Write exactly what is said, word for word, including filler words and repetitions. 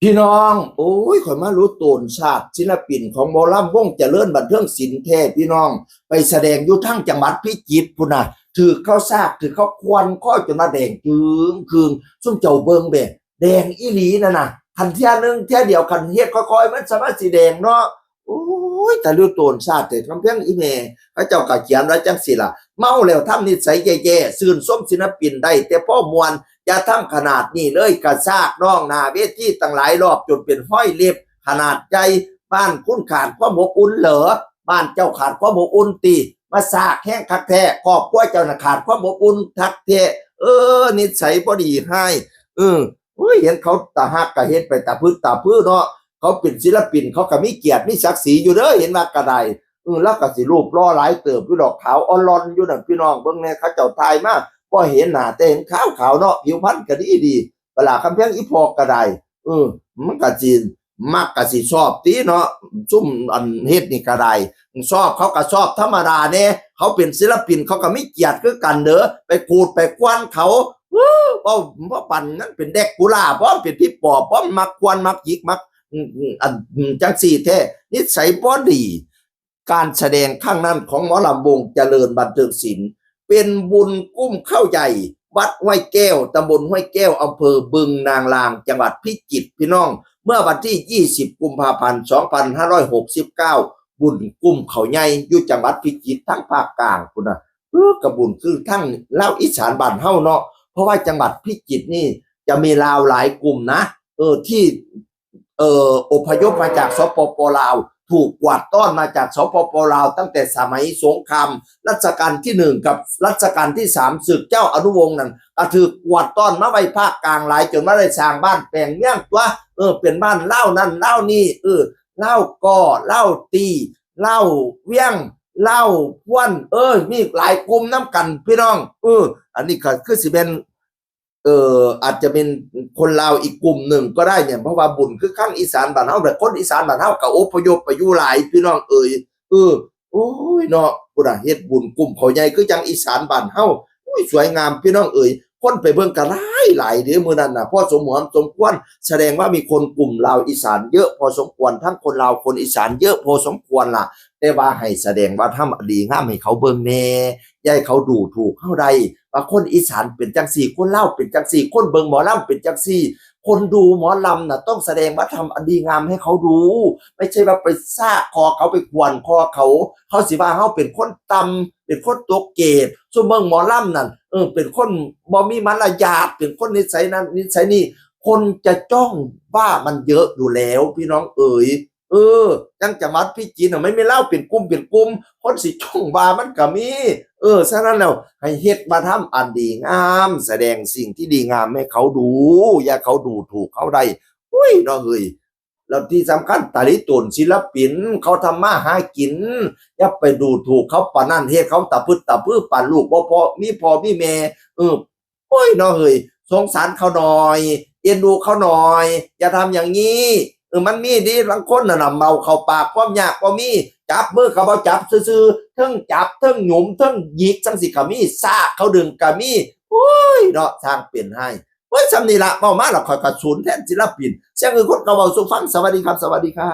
พี่น้อง โอ้ย ข่อยมารู้ตนชาติศิลปินของหมอลำวงเจริญบันเทิงศิลป์แท้พี่น้อง ไปแสดงอยู่ทางจังหวัดพิจิตรพุ้นน่ะ ถืกเขาซาก ถืกเขาควนคอจนมาแดงจึงคืง ซุมเจ้าเบิ่งแบะ แดงอีหลีนั่นน่ะ คันเทื่อหนึ่งเทื่อเดียว คันเฮ็ดค่อยๆ มันสามารถสิแดงเนาะ โอ้ย แต่รู้ตนชาติแต่กำแพงอีแม่ เขาเจ้าก็เขียนไว้จังซี่ล่ะ เมาแล้วทำนิสัยแย่ๆ ซื่นชมศิลปินได้แต่พอม่วน อย่าทำขนาดนี้เลย กระซากน้องหน้าเวทีตั้งหลายรอบจนเป็นห้อยเล็บ ขนาดใหญ่ บ้านคุณขาดความอบอุ่นเหรอ บ้านเจ้าขาดความอบอุ่นติ มาซากแฮงคักแท้ ครอบครัวเจ้าน่ะขาดความอบอุ่นคักแท้ เออ นิสัยบ่ดีฮ้าย เออ โอ้ย เห็นเขาตาฮักก็เฮ็ดไปตาพึดตาพือเนาะ เขาเป็นศิลปินเขาก็มีเกียรติมีศักดิ์ศรีอยู่เด้อ เห็นว่าก็ได้ เออ แล้วก็สิรูปหล่อหลายเติบอยู่ดอก ขาวอ่อนหล่อนอยู่นั่น พี่น้องเบิ่งแน่ เขาเจ้าถ่ายมา บ่เห็นหน้าแต่เห็นขาวขาวเนาะ ผิวพรรณก็ดีดี ปลาคำแพงอีพอกก็ได้ เออ มันก็สิมักก็สิชอบติเนาะ ซุมอันเฮ็ดนี่ก็ได้ ชอบเขาก็ชอบธรรมดาแน่ เขาเป็นศิลปินเขาก็มีเกียรติคือกันเด้อ ไปขูดไปควนเขา เออ บ่ บ่ปานนั้นเป็นแดกคูล่า บ่เป็นผีปอบ บ่มักควนมักหยิกมัก อืม อืม อัน อืม จังซี่แท้ นิสัยบ่ดี การแสดงครั้งนั้นของหมอลำวงเจริญบันเทิงศิลป์ เป็นบุญกุ้มข้าวใหญ่ วัดห้วยแก้ว ตำบลห้วยแก้ว อำเภอบึงนางลาง จังหวัดพิจิตร พี่น้อง เมื่อวันที่ยี่สิบกุมภาพันธ์สองพันห้าร้อยหกสิบเก้า บุญกุ้มข้าวใหญ่อยู่จังหวัดพิจิตร ทั้งภาคกลางพุ้นน่ะ เออ กะบุญคือทั้งลาวอีสานบ้านเฮาเนาะ เพราะว่าจังหวัดพิจิตรนี่จะมีลาวหลายกลุ่มนะ เออ ที่ เอ่อ อพยพมาจาก สปป ลาว ถูกกวาดต้อนมาจาก สปป ลาว ตั้งแต่สมัยสงครามรัชกาลที่หนึ่งกับรัชกาลที่สาม ศึกเจ้าอนุวงศ์นั่น ก็ถูกกวาดต้อนมาไว้ภาคกลางหลาย จนมาได้สร้างบ้านแปลงเมืองตัว เออ เป็นบ้านลาวนั่นลาวนี่ เออ ลาวก่อ ลาวตี้ ลาวเวียง ลาวพวน เออ มีหลายกลุ่มนำกันพี่น้อง เออ อันนี้ก็คือสิเป็น เอ่อ อาจจะเป็นคนลาวอีกกลุ่มหนึ่งก็ได้เนี่ย เพราะว่าบุญคือครั้งอีสานบ้านเฮา แต่คนอีสานบ้านเฮาก็อพยพไปอยู่หลายพี่น้องเอ๋ย เออ โอ้ยเนาะ พุ้นน่ะ เฮ็ดบุญกุ้มข้าวใหญ่คือจังอีสานบ้านเฮา อุ้ย สวยงามพี่น้องเอ๋ย คนไปเบิ่งก็หลายหลายเด้มื้อนั้นน่ะ พอสมหวมสมควร แสดงว่ามีคนกลุ่มลาวอีสานเยอะพอสมควร ทั้งคนลาวคนอีสานเยอะพอสมควรล่ะ แต่ว่าให้แสดงวัฒนธรรมอันดีงามให้เขาเบิ่งแน่ อย่าให้เขาดูถูกเฮาได้ ว่าคนอีสานเป็นจังซี่ คนลาวเป็นจังซี่ คนเบิ่งหมอลำเป็นจังซี่ คนดูหมอลำน่ะต้องแสดงวัฒนธรรมอันดีงามให้เขาดู ไม่ใช่ว่าไปซากคอเขา ไปข่วนคอเขา เขาสิว่าเฮาเป็นคนต่ำ เป็นคนตกเกรด ซุมเบิ่งหมอลำนั่น เออ เป็นคนบ่มีมารยาท เป็นคนนิสัยนั้นนิสัยนี้ คนจะจ้องว่ามันเยอะอยู่แล้วพี่น้องเอ๋ย เออ จังจังหวัดพิจิตรน่ะ มันมีลาวเป็นกลุ่มเป็นกลุ่ม คนสิจ้องว่ามันก็มี เออ ฉะนั้นแล้ว ให้เฮ็ดวัฒนธรรมอันดีงาม แสดงสิ่งที่ดีงามให้เขาดู อย่าเขาดูถูกเขาได้ อุ้ยเนาะเฮ้ย แล้วที่สำคัญตาลิโตนศิลปิน เขาทำมาหากิน อย่าไปดูถูกเขาปานนั้น เฮ็ดเขาตะพึดตะพือปานลูกบ่พอ มีพ่อมีแม่ เออ โอ้ยเนาะเฮ้ย สงสารเขาหน่อย เอ็นดูเขาหน่อย อย่าทำอย่างนี้ เออ มันมีเด้ บางคนน่ะนะ เมาเข้าปากความยากก็มี จับมือเขาบ่จับซื่อๆ เทิงจับ เทิงหยุม เทิงหยิกจังสิก็มี ซากเขาดึงก็มี โอ้ยเนาะ สร้างเป็นให้ โอ้ย ส่ำนี้ละ เว้ามาแล้วข้อยก็สูนแทนศิลปิน เสียงอื่นคนก็เว้าสู่ฟัง สวัสดีครับ สวัสดีครับ